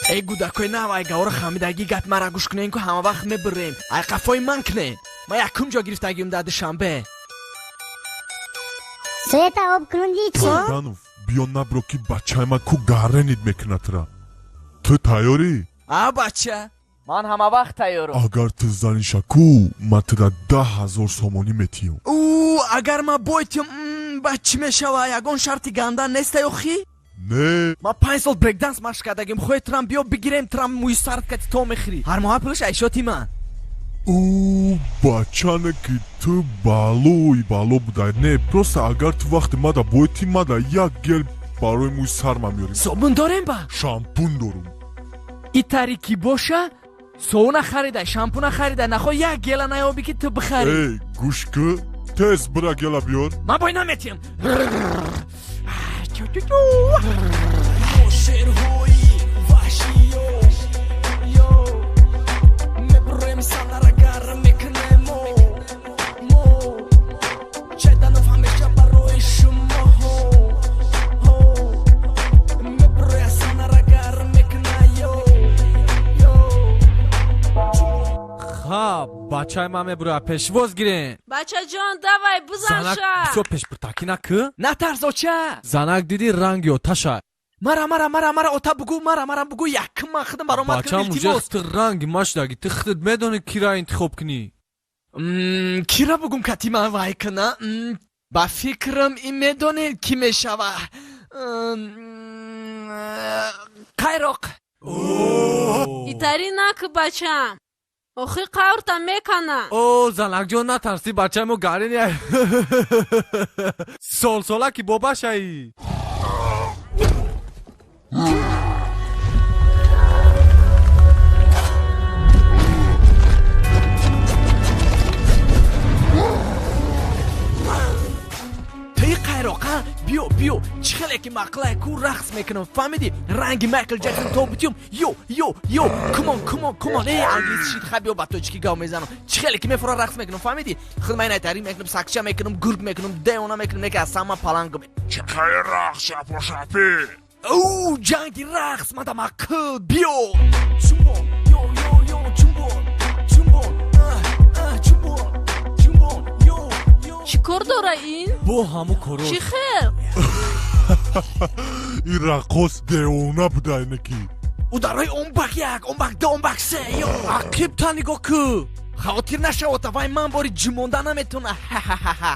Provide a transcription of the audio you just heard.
Эй гудакои нав, ай гавора хамидагӣ гап мара гӯш кунен, ку ҳама вақт мебирем. Ай қафои ман кунен. Ман якум ҷо гирифтагиум дар Душанбе. Света об кунунди чӣ? Богданов, биё набро, ки бачаи ман ку гаренид мекунад тра. Ту тайёрӣ? А, бача, ман ҳама вақт тайёрам. Агар ту заниша ку, ман тура 10 000 сомонӣ метиҳам. Ӯ, агар ман бойтим, ба чӣ мешава? Ягон шарти ганда неста ёхӣ? Не. Ман 5 сол брейкданс машқ кардагим. Хоҳе трам биё бигирем, трам мӯи сарт кати то мехӯрӣ. Ҳар моҳа пулаш айшоти ман. Ӯ, бачане, ки ту балои бало будай. Не, просто агар ту вақти мада бойтӣ, мада як гел барои мӯи сарма меёрӣ. Собун дорем ба? Шампун дорум. Итари ки боша, совуна харидай, шампуна харидай, нахо як гела наёбӣ, ки ту бихарӣ. Эй, гӯш кӣ, тез бира гела биёр. Ман бой наметиҳам. Шерҳои ваҳшиё, ё мебурем, санара гарм мекунем мо. Мо Чайданов ҳамеша барои шумо мебуроя, санара гарм мекуна, ё ё. Ха, бачаи ман мебуроя, пешвоз гирен. Бачаҷон, давай, Занак, бузанша. бисёр пешбуртакӣ накӣ. Натарс, оча. Занак, диди, ранги оташа. Мара, мара, мара, мара, ота бугӯ, мара, мара бугӯ, якум ман худам баромад кунам. Бачам, уже Илтимос. ту ранги машдаги, ту худат медонӣ, кира интихоб кунӣ. Кира бугум, кати ман вай куна? Ба фикрам, ин медонед, кӣ мешава. Қайроқ. Итарӣ накӣ, бачам, охи қаврта мекана. О, занакҷон, натарсӣ, бачаи мо гарини солсола ки бобашаи. Туи қайроқа, биё, биё, чӣ хеле ки мақлай ку рақс мекунам, фаҳмидӣ? Ранги Майкл Ҷексон то бутюм. Ё, ё, ё, come on, come on, come on. Э, англис шид, ха, биё, ба тоҷикӣ гав мезанам. Чӣ хеле ки мефура рақс мекунам, фаҳмидӣ? Худ ман инайтарӣ мекунам, сакча мекунам, гург мекунам, девона мекунам, неки аз сама палангам. Чақаи рақс, шапошапӣ. Ӯ, ҷанги рақс мадам ақл, биё. Чумбон, ё, ё, ё, чумбон, чумбон, а, а, чумбон, чумбон, ё, ё. Чӣ кор дора ин? Бо ҳаму коро. Чӣ хел? Ин раққос девона будай, неки. Ударои омбак як, омбак ду, омбак се, ё. Ақибта нигоҳ кӯ. Хавотир нашавота, вай ман бори ҷумонда наметона. Ха-ха-ха-ха.